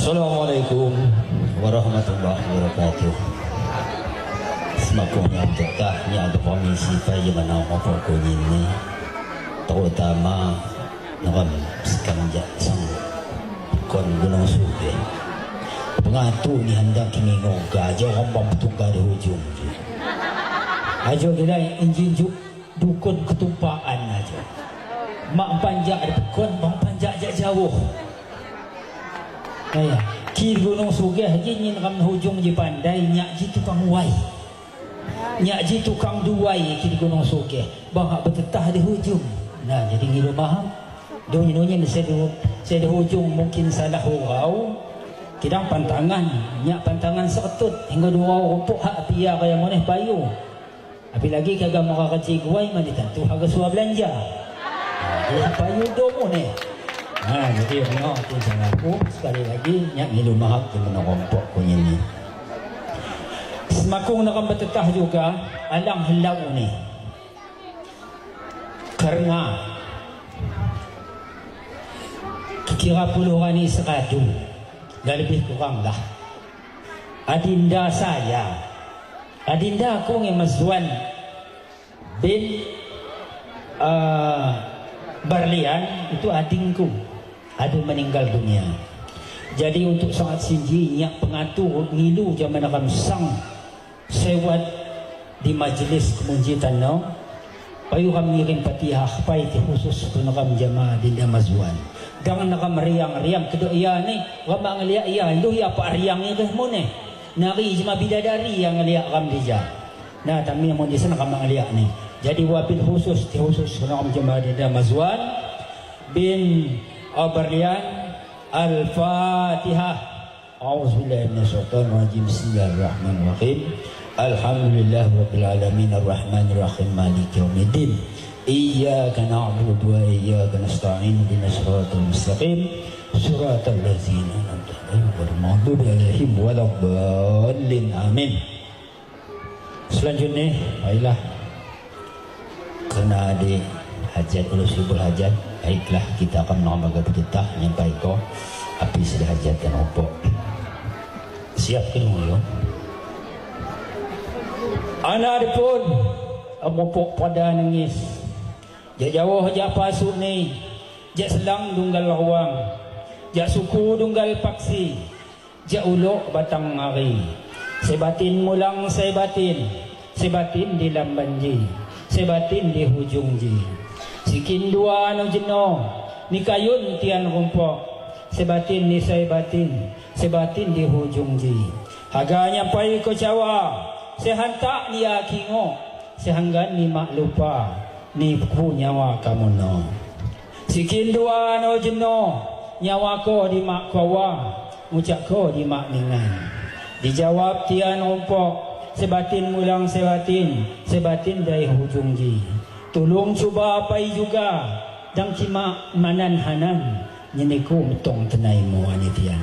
Assalamualaikum warahmatullahi wabarakatuh. Semakunya untuk tahnya ada permisi pai mana apa ini, terutama nakam sekamjak sang kon Gunung Sugih. Pengatu ni hendak kini ngoga aja rombong petunggal di hujung je. Aja gila injin juk dukun ketumpaan aja. Mak panjak ada pekon, bang panjak jak jauh. Ya, ki Gunung Sugih ji nyin ram hujung ji pandai nyak ji tukang wai. Nyak ji tukang duai ki di Gunung Sugih. Bang hak bertetah di hujung. Nah, jadi ngilu maham. Do nyin saya di hujung mungkin salah urau. Kidang pantangan, nyak pantangan sertut hingga dua rumpuk hak pia kaya moneh payu. Api lagi kagak mau kecil guai mani tentu harga suah belanja. Jadi payu do moneh. Ha, jadi tengok tu jangan aku sekali lagi nyak ngilu mahak tu menerompok kunyit ni. Semakung nak bertetah juga alang helau ni. Kerana kira puluhan ni seradu dah lebih kurang lah. Adinda saya, adinda aku ngi Mazwan bin Barlian itu adingku, ada meninggal dunia. Jadi untuk saat sinji nyak pengatur ngilu zaman akan sang sewat di majlis kemunjitan no. Payu kami ngirim patihah pai ti khusus tunakam jamaah dinda Mazwan. Jangan nakam riang-riang kedok ia ni, ramang ngeliak ia, lu ia apa riang ni ke mone. Nari jema bidadari yang ngeliak ram dija. Nah, kami yang di sana ramang ngeliak ni. Jadi wabil khusus ti khusus tunakam jemaah dinda Mazwan bin Abarlian. Al-Fatihah. A'udzubillahi minasyaitonirrajim. Bismillahirrahmanirrahim. Alhamdulillah rabbil alamin arrahmanir rahim maliki yaumiddin. Iyyaka na'budu wa iyyaka nasta'in ihdinas siratal mustaqim siratal ladzina an'amta 'alaihim ghairil maghdubi 'alaihim waladdallin. Amin. Selanjutnya, baiklah, kerana ada hajat ulus ibul hajat, baiklah kita akan menambah kita nyampai ko api sudah hajat dan opok. Siap ke dulu? Anak pun mopok pada nangis. Jak jauh jak pasuk ni, jak selang dunggal ruang, jak suku dunggal paksi, jak ulok batang hari. Sebatin mulang sebatin, sebatin di lamban ji, sebatin di hujung ji. Sikin dua anu jeno, ni kayun tian rumpok, sebatin ni sebatin, sebatin di hujung ji. Haga nyampai ke Jawa, sehantak ni akingo, sehanggan ni mak lupa, ni ku nyawa kamu no. Sikin dua anu jeno, nyawa ko di mak kawa, ngucap ko di mak ningan. Dijawab tian rumpok, sebatin mulang sebatin, sebatin dari hujung ji. Tolong cuba apai juga, dang cima manan hanan, nyeniku metong tenaimu ani tian.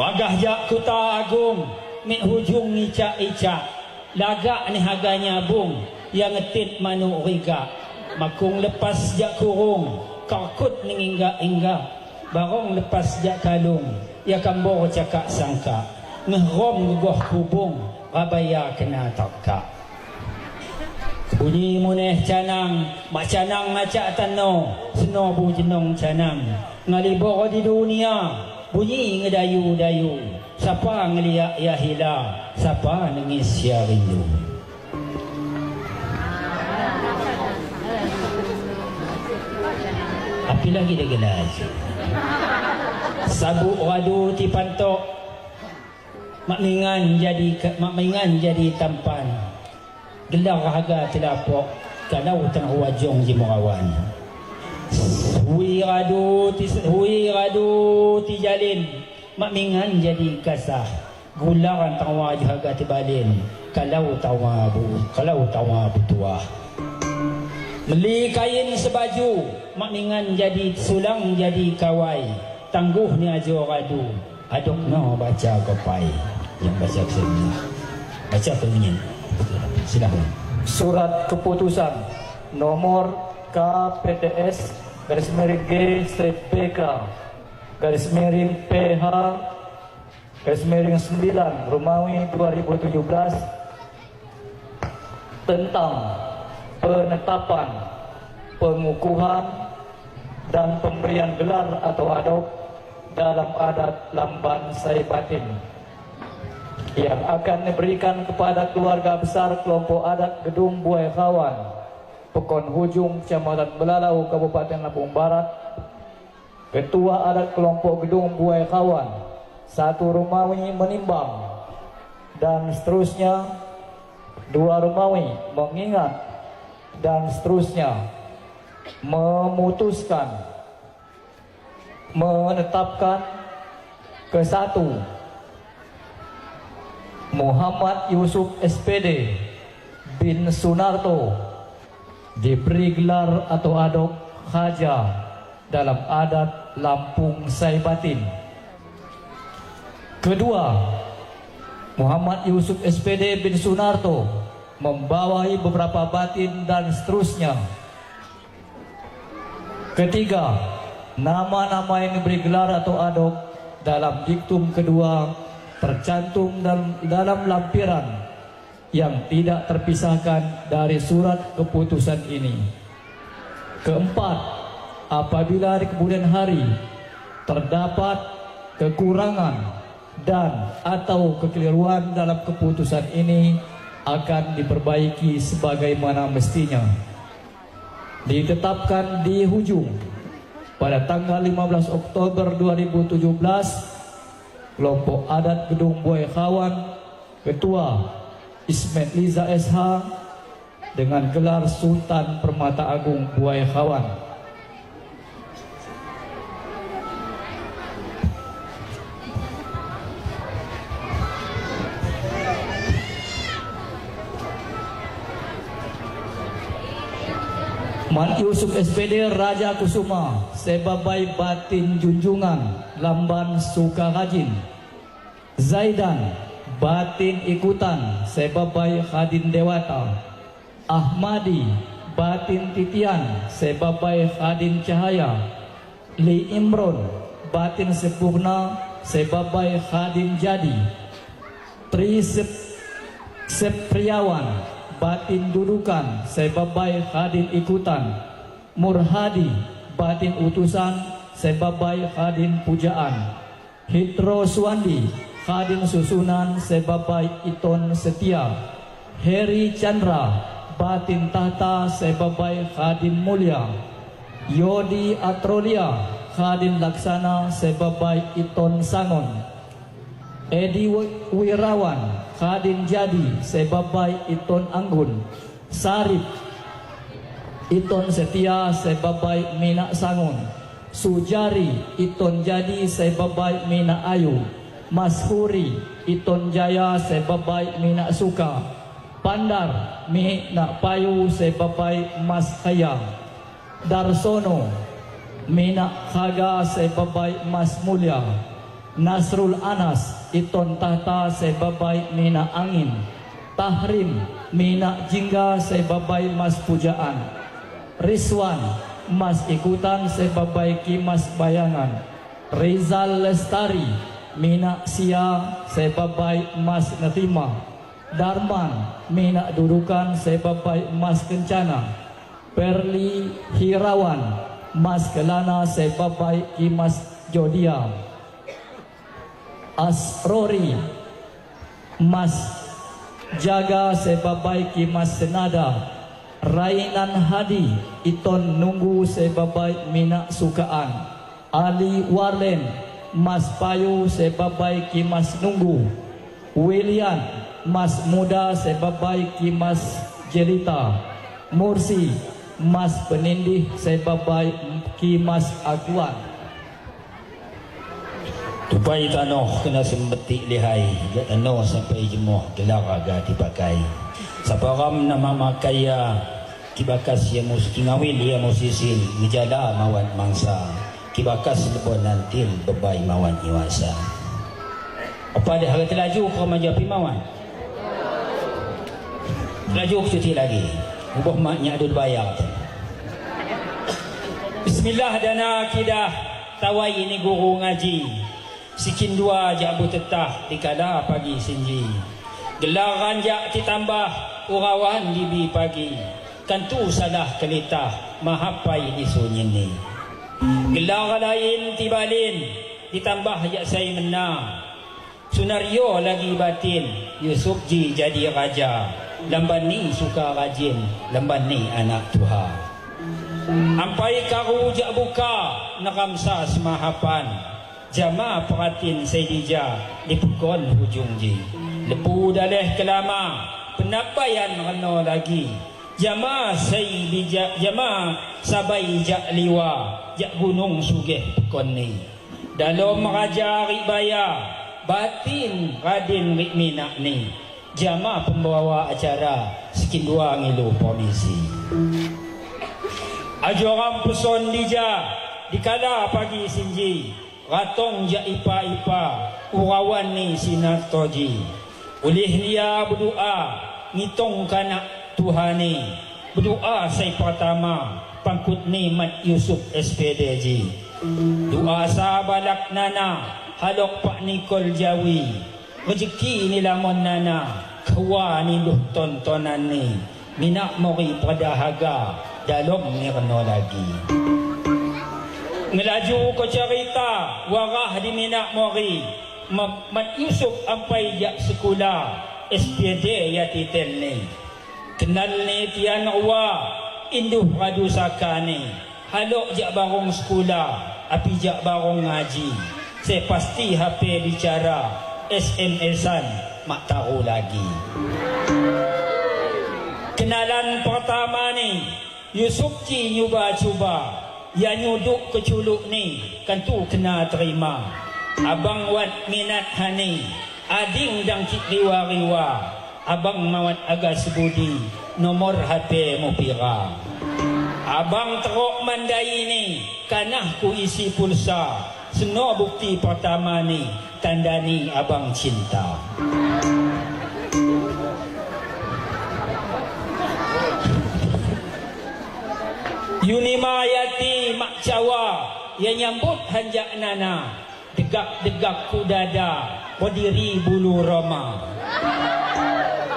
Wagah jak kuta agung, mik hujung icak-icak, lagak ni harganya bung, yang ngetit manuk riga. Makung lepas jak kurung, kakut ni ingga-ingga, barong lepas jak kalung, ya kambor cakak sangka, ngerom gegoh kubung, rabaya kena takak. Bunyi muneh canang, mak canang ngacak tano, seno bu jenong canang. Ngalibor di dunia, bunyi ngedayu-dayu. Siapa ngeliak ya hila, siapa nangis ya rindu. Api lagi dia gelaj. Sabuk radu ti pantok, mak mingan jadi tampan. Gelar harga telapok kalau tengah wajong ji merawan. Hui radu ti jalin, mak mingan jadi kasah. Gularan tengah wajah harga tibalin kalau tawa butuah. Beli kain sebaju, mak mingan jadi sulang jadi kawai. Tangguh ni ajo radu, aduk no baca kopai. Yang baca kesini, baca kemudian. Silakan. Surat keputusan nomor KPTS garis miring GCPK garis miring PH garis miring 9 Romawi 2017 tentang penetapan, pengukuhan dan pemberian gelar atau adok dalam adat Lamban Saibatin yang akan diberikan kepada keluarga besar kelompok adat Gedung Buai Kawan, Pekon Hujung, Kecamatan Belalau, Kabupaten Lampung Barat. Ketua Adat Kelompok Gedung Buai Kawan, 1 Romawi menimbang dan seterusnya, 2 Romawi mengingat dan seterusnya, memutuskan menetapkan ke-1 Muhammad Yusuf SPD bin Sunarto diberi gelar atau adok Khaja dalam adat Lampung Saibatin. Kedua, Muhammad Yusuf SPD bin Sunarto membawahi beberapa batin dan seterusnya. Ketiga, nama-nama yang diberi gelar atau adok dalam diktum kedua tercantum dalam lampiran yang tidak terpisahkan dari surat keputusan ini. Keempat, apabila di kemudian hari terdapat kekurangan dan atau kekeliruan dalam keputusan ini akan diperbaiki sebagaimana mestinya. Ditetapkan di hujung pada tanggal 15 Oktober 2017, kelompok adat Gedung Buai Kawan, Ketua Ismet Liza SH dengan gelar Sultan Permata Agung Buai Kawan. Mat Yusuf SPD Raja Kusuma Sebabai Batin Junjungan Lamban Sukarajin. Zaidan Batin Ikutan Sebabai Khadin Dewata. Ahmadi Batin Titian Sebabai Khadin Cahaya. Li Imron Batin Sempurna Sebabai Khadin Jadi. Tri Sepriawan Batin Dudukan Sebabai Khadin Ikutan. Murhadi Batin Utusan Sebabai Khadin Pujaan. Hitro Suwandi Khadin Susunan Sebabai Iton Setia. Heri Chandra Batin Tahta Sebabai Khadin Mulia. Yodi Atrolia Khadin Laksana Sebabai Iton Sangon. Edi Wirawan Khadin Jadi Sebabai Iton Anggun. Sarip Iton Setia Sebabai Minak Sangon. Sujari Iton Jadi Sebabai Minak Ayu. Mashuri Iton Jaya Sebabai Minak Suka. Pandar Minak Payu Sebabai Mas Khaya. Darsono Minak Khaga Sebabai Mas Mulia. Nasrul Anas Iton Tahta Sebabai Minak Angin. Tahrim Minak Jingga Sebabai Mas Pujaan. Rizwan Mas Ikutan Sebabai Kimas Bayangan. Rizal Lestari Minak Sia Sebabai Mas Netima. Darman Minak Dudukan Sebabai Mas Kencana. Perli Hirawan Mas Kelana Sebabai Kimas Jodia. Asrori Mas Jaga Sebabai Kimas Senada. Rainan Hadi Iton Nunggu Sebabai Minak Sukaan. Ali Warlen Mas Payu Sebabai Kimas Nunggu. William Mas Muda Sebabai Kimas Jelita. Mursi Mas Penindih Sebabai Kimas Akuan. Tupai tanah kena sembetik lihai, jak tanah sampai jemuh gelar agak dipakai. Saparam nama makaya kibakas yang muski ngawil yang musisil ngejala mawan mangsa. Kibakas lebon nantil bebai mawan iwasa. Apa dah harga telaju kau majapi mawan? Telaju cuti lagi. Ubah maknya ada bayar. Bismillah dana akidah. tawai ni guru ngaji. Sikin dua jak butetah dikala pagi sinji. Gelar ranjak ditambah urawan dibi pagi. Tentu salah kelitah mahapai di sunyi ni. Gelar lain tibalin ditambah jak saya menang. Sunario lagi batin Yusuf ji jadi raja. Lamban ni suka rajin, lamban ni anak Tuhan. Ampai karu jak buka neramsa semahapan. Jama peratin Saidija dipukul hujung ji. Lepu daleh kelama penapayan reno lagi. Jama Saidija jama sabai jak liwa jak gunung sugih pekon ni. Dalam raja ribaya batin Radin rik minak ni. Jama pembawa acara sekin dua ngilu permisi. Ajoram peson dija dikala pagi sinji. Ratong jak ipa-ipa urawan ni sinar toji. Oleh dia berdoa ngitong kanak Tuhani. Berdoa saya pertama pangkut ni Mat Yusuf SPDG. Doa sabalak nana halok Pak Nikol Jawi. Rezeki ni lamun nana kewa ni duh tontonan ni. Minak mori pada haga dalom ni reno lagi. Ngelaju ko cerita warah di minak mori. Mat Yusuf ampai jak sekolah SPD ya titel ni. Kenal ni tian rua induh radu saka ni. Halok jak barong sekolah api jak barong ngaji. Saya pasti HP bicara SMS-an mak tahu lagi. Kenalan pertama ni Yusuf ji nyuba cuba. Ya nyuduk ke culuk ni kan tu kena terima. Abang wat minat hani ading dangkit riwa-riwa. Abang mawat agak sebudi nomor HP mu pira. Abang teruk mandai ni kanah ku isi pulsa. Seno bukti pertama ni tanda ni abang cinta. Yunimayati mak cawa yang nyambut hanjak nana. Degak-degak ku dada berdiri bulu roma.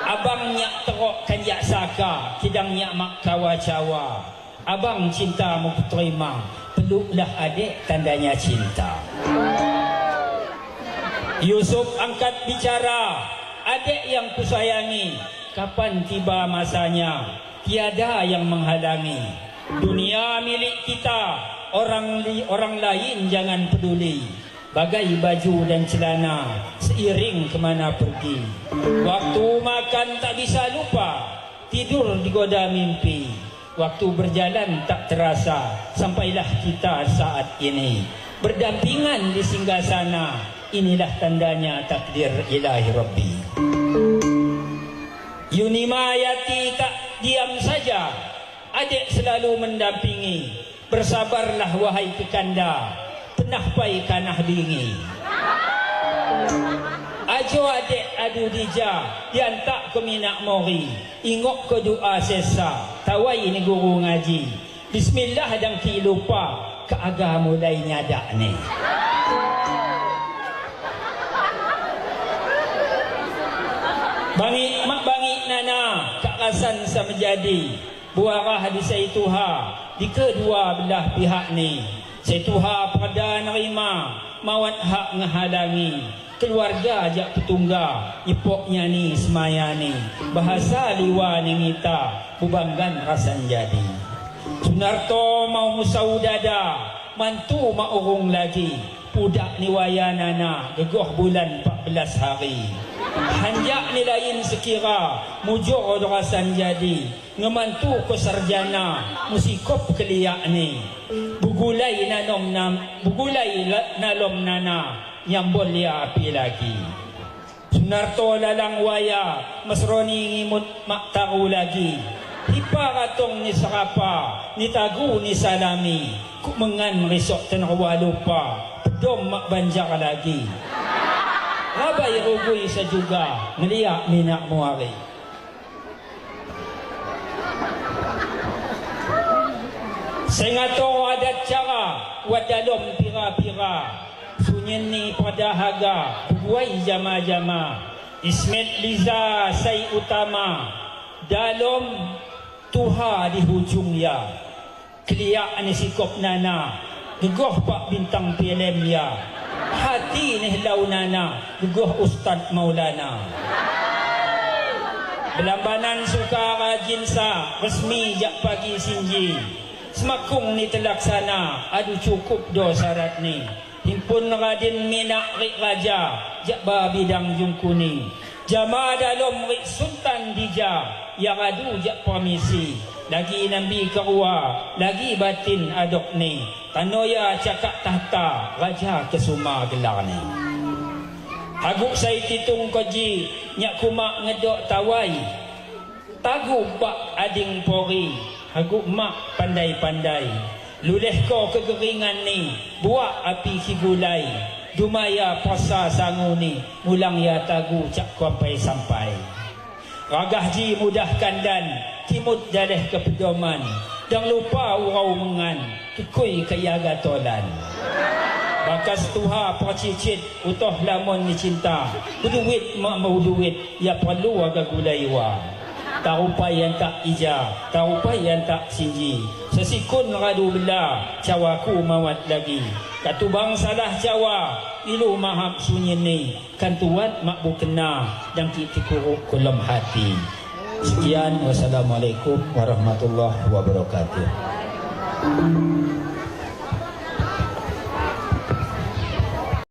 Abang nyak terok kanjak saka kidang nyak mak kawa cawa. Abang cinta mu terima peluklah adik tandanya cinta. Yusuf angkat bicara, adik yang kusayangi, kapan tiba masanya tiada yang menghalangi. Dunia milik kita, orang lain jangan peduli. Bagai baju dan celana seiring kemana pergi. Waktu makan tak bisa lupa, tidur digoda mimpi. Waktu berjalan tak terasa, sampailah kita saat ini. Berdampingan di singgasana, inilah tandanya takdir ilahi Rabbi. Yunimayati tak diam saja, adik selalu mendampingi. Bersabarlah wahai kekanda, penah pai kanah bingi. Ajo adik adu dija, diantak ke minak mori. Ingok ke doa sesa, tawai ni guru ngaji. Bismillah dan ki lupa, ke aga mulai nyadak ni. Bangi mak bangi nana, kak rasan sa menjadi. Buarah di Saituha, di kedua belah pihak ni. Saituha pada nerima, mawat hak ngehalangi. Keluarga ajak petungga, ipoknya ni semaya ni. Bahasa liwa ni ngita, bubanggan rasan jadi. Sunarto mau musau dada, mantu mak urung lagi. Pudak ni wayanana, gegoh bulan 14 hari. Hanjak ni lain sekira, mujur rasan jadi. Ngemantu ke sarjana, musikop keliak ni. Bugulai nanom nam, bugulai nalom nana, nyambol lia api lagi. Sunarto lalang waya, Masroni ngimut mak taru lagi. Hipa ratong ni serapa, ni tagu ni salami. Ku mengan risok tenarwa lupa, pedom mak banjar lagi. Rabai rugui sejuga, ngeliak minak muari. Sengato adat cara wat dalom pira-pira. Sunyin ni pada haga buai jama-jama. Ismet Liza sai utama dalom tuha di hujung ya. Keliak ni sikop nana gegoh pak bintang PLM ya. Hati ni lau nana gegoh Ustaz Maulana. Belambanan suka rajin sa resmi jak pagi sinji. Semakung ni terlaksana adu cukup do syarat ni. Himpun Radin Minak rik raja jak ba bidang jungkuni. Jama dalom rik Sultan Dija ya radu jak permisi. Lagi nambi kerua lagi batin adok ni. Tanoya cakap tahta raja kesuma gelar ni. Haguk sai titung koji nyak kumak ngedok tawai. Tagu bak ading pori haguk mak pandai-pandai. Luleh ko kegeringan ni buak api kigulai. Dumaya puasa sangu ni mulang ya tagu cak sampai sampai. Ragah ji mudah kandan timut daleh ke pedoman. Dang lupa urau mengan kekui kayaga tolan. Bakas tuha percicit utoh lamun ni cinta. Berduit mak mau duit ya perlu agak gulai wa. Tarupai yang tak ija, tarupai yang tak sinji. Sesikun radu bela, cawaku mawat lagi. Katubang salah cawa, ilu mahap sunyi ni. Kan tuat mak bukena, dan kita kuruk kolam hati. Sekian, wassalamualaikum warahmatullahi wabarakatuh.